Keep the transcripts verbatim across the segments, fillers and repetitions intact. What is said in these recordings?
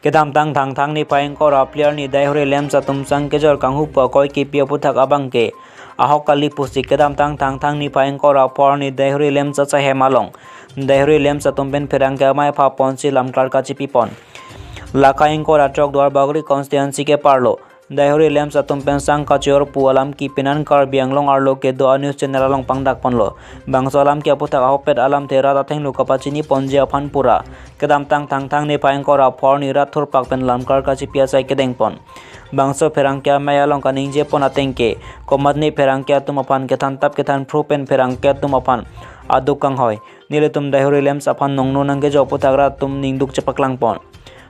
Kedamtang Thangthang niphai ingkoi ra phli arni Daihori LAMPS atum sang kejor kanghu pu akoi kipi aputhak abangke ahok kali pusi kedamtang Thangthang niphai ingkoi ra phli arni Daihori LAMPS achahem along Daihori LAMPS atum pen pherangke amei aphan ponsi lamklar kachipi pon. Lake ingkoi ra throk Duarbagori constituency keparlo Daihori LAMPS atum pen sang kachor pu alam ke pinan Karbi Anglong arlo kedo a-news channel along pangdak ponlo. Bangso alam ke aputhak ahokpet alamthe rat athengno kapachini ponji aphan pura kedamtang Thangthang niphai ingkoi ra phli arni rat thurpak pen lamklar kachipi asai kedeng pon. Bangso pherangke amei along kaningje pon ateng ke komatne pherangke atum aphan kethan tap kethan phru pen pherangke atum aphan aduk kanghoi. Nelitum Daihori LAMPS aphan nongno nangkejo aputhak rat atum ningduk chepaklang pon.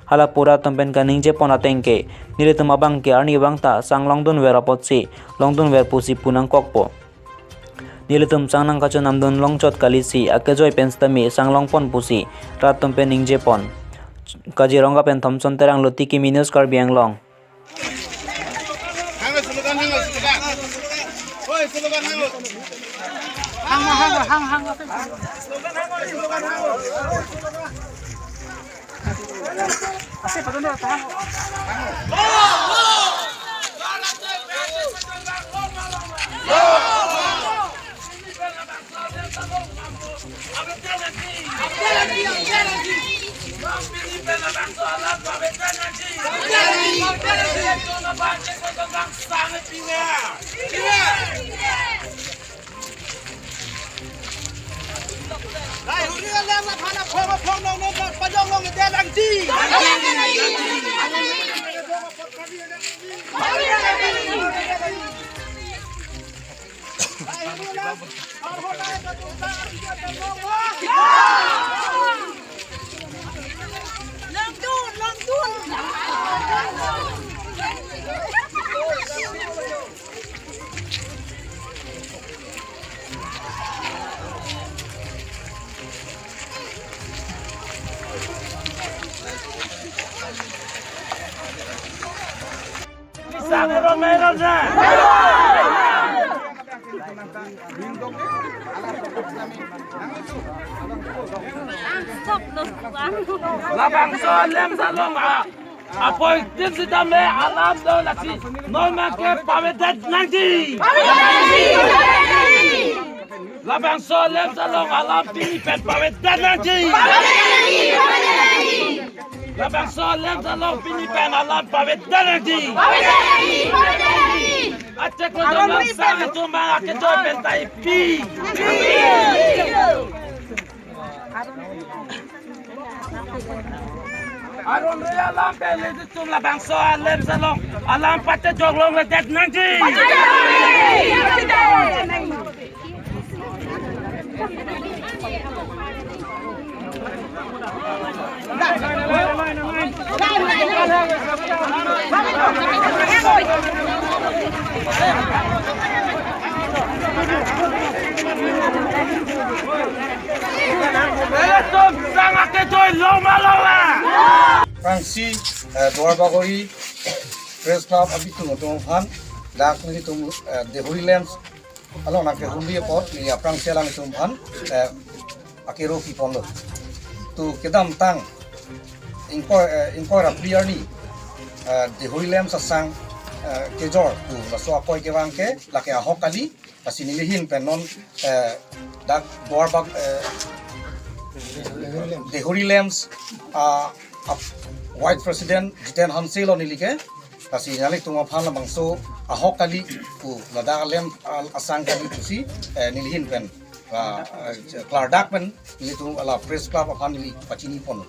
Hala pu rat atum pen kaningje pon ateng ke nelitum abangke arnivang ta sang longdunver apotsi longdunver pusi pu nangkokpo. Nelitum sang nangkachonamdun longchot kalisi akejoi pen sitame sang long pon pusi rat atum pen ningje pon. Kaziranga pen Thomson Terang, Lotiki News, Karbi Anglong. Hang, slogan, hang, slogan. Oi, slogan, hang. Hang, hang, hang, hang. Slogan, hang, slogan, hang. Ase, padun deh, tahan. Labangso LAMPS along a, apoi tin sitame alam do lasi non abangke pavedet nangji. Labangso LAMPS along alam pini pen pavedet nangji. Labangso LAMPS along pini pen alam pavedet nangji. Achek ko dam lang sang atum abang akejoi pen ta ipi. Aron re alam pen nelitum labangso LAMPS along alam pachejok longledet nangji. Atum sang akejoi long ma long la. Aphrangsi, eh, Duarbagori Press Club abitung atum aphan dak nelitum, eh, Daihori LAMPS along nangkehumri apot neli aphrangsi alanglitum aphan, eh, akero pi ponlo. Tu kedamtang ingkoi, eh, ingkoi ra phli arni, eh, Daihori LAMPS asang, eh, kejor pu laso akoi kevang ke lake ahok kali. Lasi neli ahin pen non, eh, dak Duarbag, eh, Daihori LAMPS, ah, ah, Vice President Jiten Hanse lo neli ke. Lasi nanglitum aphan labangso ahok kali pu ladak LAMPS, ah, asang kali pusi, eh, neli ahin pen, ah, eh, klardak pen nelitum la Press Club aphan neli pachini pon.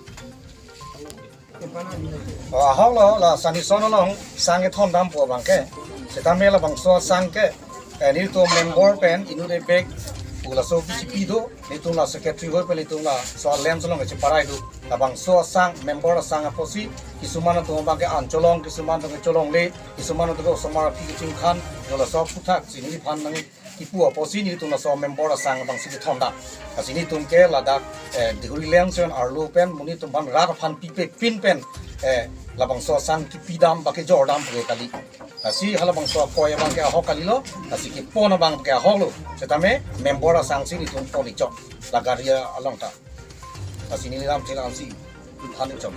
Oh, ahok lo, la sanison along sang kethondam pu abangke. Setame labangso asang ke, eh, nelitum member pen inut ebek pu laso kichipi do, nelitum la secretary hoi pen nelitum laso LAMPS along kecheparai do. Labangso asang, member asang apotsi, kisuman atum abangke an cholong, kisuman atum ke cholongle, kisuman atum ke osomar aphi kechingkhan, jo laso aphuthak si neliphan nang kipu apotsi nelitum laso member asang abangsi kethondam. Lasi nelitum ke ladak, eh, Daihori LAMPS pen arlo pen monit atum aphan rat aphan pipe pin pen, eh, labangso asang kipidam ba kejordam pu ke kali. Lasi halabangso akoi abangke ahok kalilo, lasi kepon abangke ahok lo. Setame member asangsi nelitum pon-ik chok la gari along ta. Lasi neli lam chelang si phan-ik chok.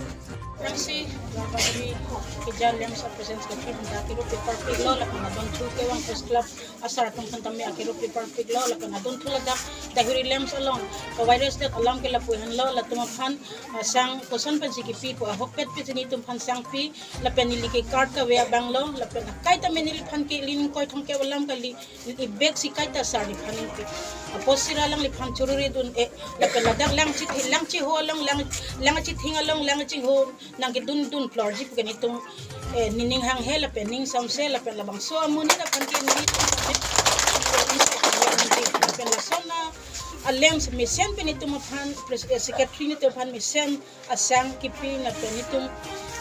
Aphrangsi, Duarbagori Keja LAMPS a-president secretary aphan ta akirup paper piklo, lapen adunthu kevang Press Club asar atum aphan tame akirup paper piklo, lapen adunthu ladak Dehuri LAMPS along ka-virus det alam ke lapu henlo, latum aphan, ah, sang koson pensi kipi pu ahokpet pen si nelitum aphan sang pi, lapen neli ke card kave abanglo, lapen akai tame neliphan ke lin koi thomkep alam kali, i-bag si kaita sar neliphan ke. Apotsi ra alangliphan choruri dun-e, lapen ladak lang chit-, lang chiho along, lang, lang chithing along, lang chiho nangkedun dun plorji pu ke nelitum, eh, nening hanghe lapen ning samse lapen labangso amonit aphan ke nelitum, lapen lason a-LAMPS mesen pen nelitum aphan pres-, eh, secretary nelitum aphan mesen asang kipi lapen nelitum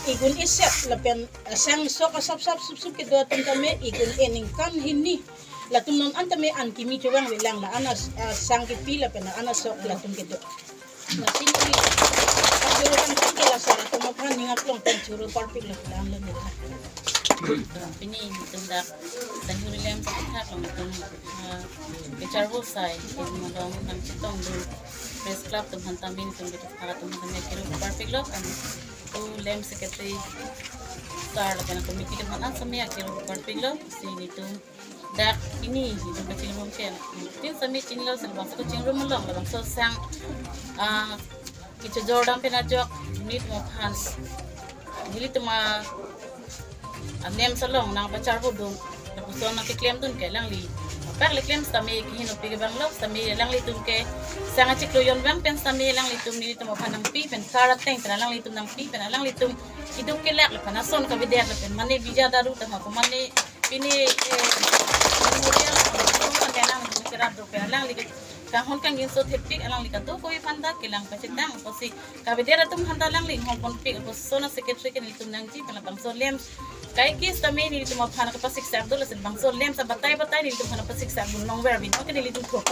igun iset lapen asang sok asap sap sup sup kedo atum tame igun eningkan hini. Latum non an tame an kimi chevang velang, la an as-, asang kipi lapen la an asok latum kedo. Lasi neli kachoro kan ke la sar atum aphan ning aklong pen choro parpik la lang lo nila. Pini nelitum dak Dehuri LAMPS athak along nelitum, ah, kacharvo asai, nelitum along nangchetongdun Press Club atum aphan tame nelitum kedo para atum aphan tame akirup parpiklo, kan tu LAMPS secretary sar lapen committee atum aphan an tame akirup parpiklo, si nelitum dak pini nelitum kachingrum ke. Tin sami chinglo, si labangso kachingrum along, labangso sang, ah, kechojor dam pen ajok nelitum aphan, nelitum a, a-LAMPS along nangpacharvo dun, lapuson nangkeklemdun ke alangli. Pak le klem sitame kehingno pi ke abanglo, sitame alanglitum ke sang achiklo jonvang pen sitame alanglitum nelitum aphan nangpi pen, card ateng pen alanglitum nangpi pen, alanglitum keduk kelak lapen ason kavedet lapen mane bija daru tama ko mane pini, eh, memorial, alanglitum kerap do pen alangli ke kanghon kangjinso thepik, alangli kadokave aphan ta kelang pachetang, apotsi kavedet atum aphan ta alangli inghong ponpik, apotsi lason a-secretary ke nelitum nangji pen labangso LAMPS kaike sitame nelitum aphan kapasiksap do, lasi labangso LAMPS abatai batai nelitum aphan kapasiksap dun longver bin, oke, nelitum thok.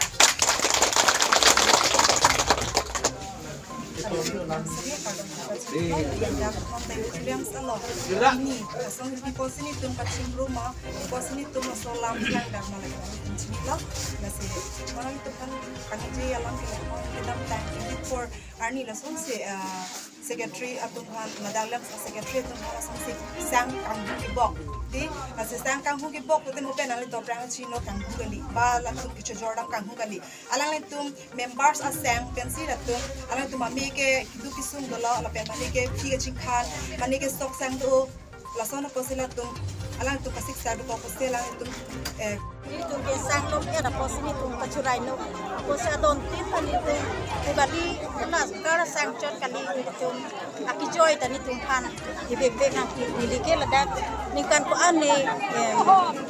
Ini, lason pi apotsi nelitum kachingrum ma, pi apotsi nelitum laso alam kelang dak ma lagi nelitum chinilo, lasi, mana nelitum aphan kangji alam ke, kedamtang, before arni lasonsi, ah, secretary atum aphan, ladak LAMPS secretary atum aphan lasonsi sang kanghung kebok. Di, lasi sang kanghung kebok pute mo pen alangli to aphrang chino kanghung kali. Ba latum kechojor dam kanghung kali. Alanglitum members asang pensi latum, alanglitum mane ke keduk kesung dolo, lapen mane ke aphi kachingkhan, mane ke sok sang do. Lason apotsi latum, alangtum kasiksap do apotsi alangtum, eh, nelitum ke sang longver apotsi nelitum kachurai no. Apotsi adon tin ta nelitum, kebali, kena, kar sang chot kali nelitum, akejoi ta nelitum aphan ibekbek nangpi, neli ke ladak ningkan ko-an ne, eh,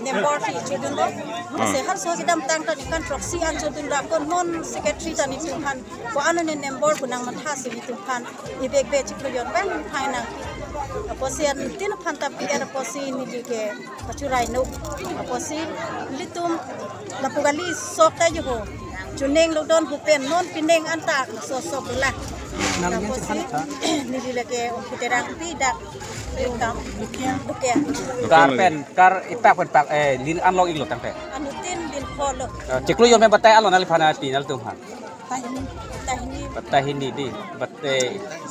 member si chodunlo. Hmm. Lasi harso kedamtang ta ningkan throksi an chodunlo, ko non secretary ta nelitum aphan ko-an ne member pu nangmatha si nelitum aphan ibekbek chiklo jonvang phai nangpi. Apotsi anuttin aphan ta pi-er apotsi neli ke kachurai no. Apotsi nelitum lapu kali sok ta jo ho. Chuning lodon hu pen non pining anta sok sok la. Nang yang apotsi cepat, ha? Neli lake Ongki Terangpi dak Bukea. Bukea. Kar pen, kar ipak pen pak, eh, lin an long-iklo tangte. Anuttin lin pholo. Eh, chiklo jon pen batai along nangliphan pi nangtum aphan. Batai hini. Batai hini. Batai hini di. Batai,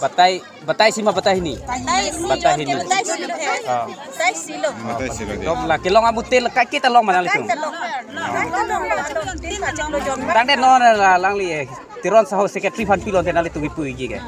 batai, batai isi ma batai hini? Batai hini. Batai hini. Batai isi lo he. Ah. Batai isi lo. Batai isi lo di. Dom la kelong amutil kaike ta long ma nanglitum? Kaike ta long. Kaike ta long. Tangte non la alangli, eh, Teron Saho secretary aphan pilon te nanglitum kipu-ikji ke.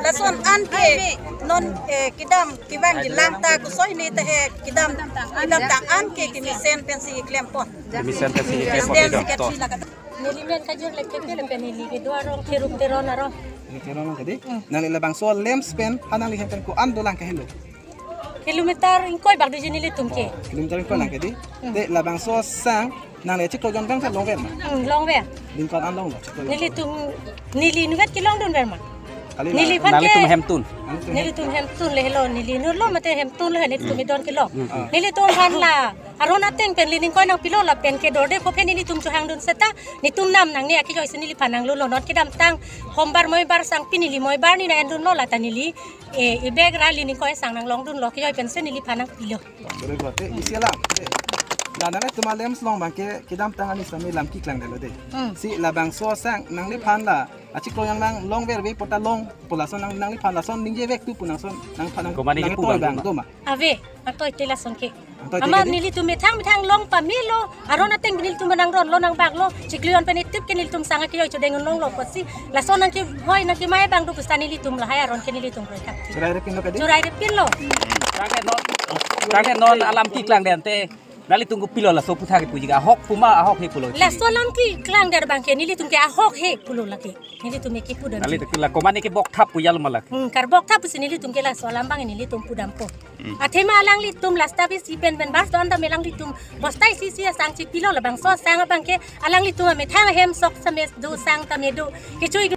Lason an ke non, eh, kedam kevangji lang ta kusoy ne ta he kedam, kedamtang an ke kemesen pensi klempon. Kemesen pensi klempon. President di do. Secretary To. Lake. Neli men kajir le kepi le pen neli kedo arong Theruk Teron arong. Theruk Teron arong ke di. Hmm. Nangli labangso LAMPS pen, ha nangli hem pen ko-an dolang ke helo? Kilometer ingkoi bak doji nelitum ke. Oh, kilometer ingkoi lang ke di. Hmm. Te labangso sang nangli chiklo jonvang ta longver ma? Hmm, longver. Lin ko-an an longlo chiklo jonvang? Nelitum, neli inutvet kelongdunver ma. Kali la. Neliphan ke. Nanglitum hemtun. Nelitum hemtun le helo, neli inutlo mate hemtun le nelitum Hmm. idon kelong. Hmm. Ah. Nelitum aphan la aron ateng pen lin ingkoi nangpilo lapen ke dorde kophe nelitum chohangdun seta, nelitum nam nangne akejoi si neliphan nanglulo, non kedamtang hombar moibar sang pi neli moibar ni na-endunlo, lata neli, eh, ibek ra lin ingkoi sang nanglongdunlo, kejoi pensi neliphan nangpilo. Very good. Eh, isi alam. Eh. Ta nanglitum a-LAMPS along abangke kedamtang arni sitame lam keklangdetlo dei. Hmm. Si labangso asang nangliphan la achiklo yang nang longverve pu ta long pu lason nang nangliphan lason ningjevek tu pu nangson nangphan nang Komane nang kipu toy bang bang do ma? Ave, nang toy te lason ke. Nang toy te Ama ke dei? Nelitum methang methang long pamelo, aron ateng nelitum nangronlo nangbaklo, chiklo yang pen etip ke nelitum sang ke yo chodeng longlo pusi, lason nangkehoi nangkemai abang do pusita nelitum lahai aron ke nelitum roi kap. Churairepinlo ke dei? Churairepinlo. Tangke non, tangke non alam keklangdet te. Nanglitum kopilo laso aputhak kepuji ke ahok pu ma ahok he pulo. Laso alam keklangdet abangke nelitum ke ahok he pulo lake. Nelitum ke kipu dan. Nanglitum ke la komane kebokthap pu jalo ma lake. Hmm, karbokthap pusi nelitum ke laso alam abang nelitum pudampo. Hmm. Athema alanglitum last tabisi pen pen bars do-an tame alanglitum bosta isi isi asang chipilo labangso asang abangke alanglitum amethang ahem sok same do sang tame do. Kechui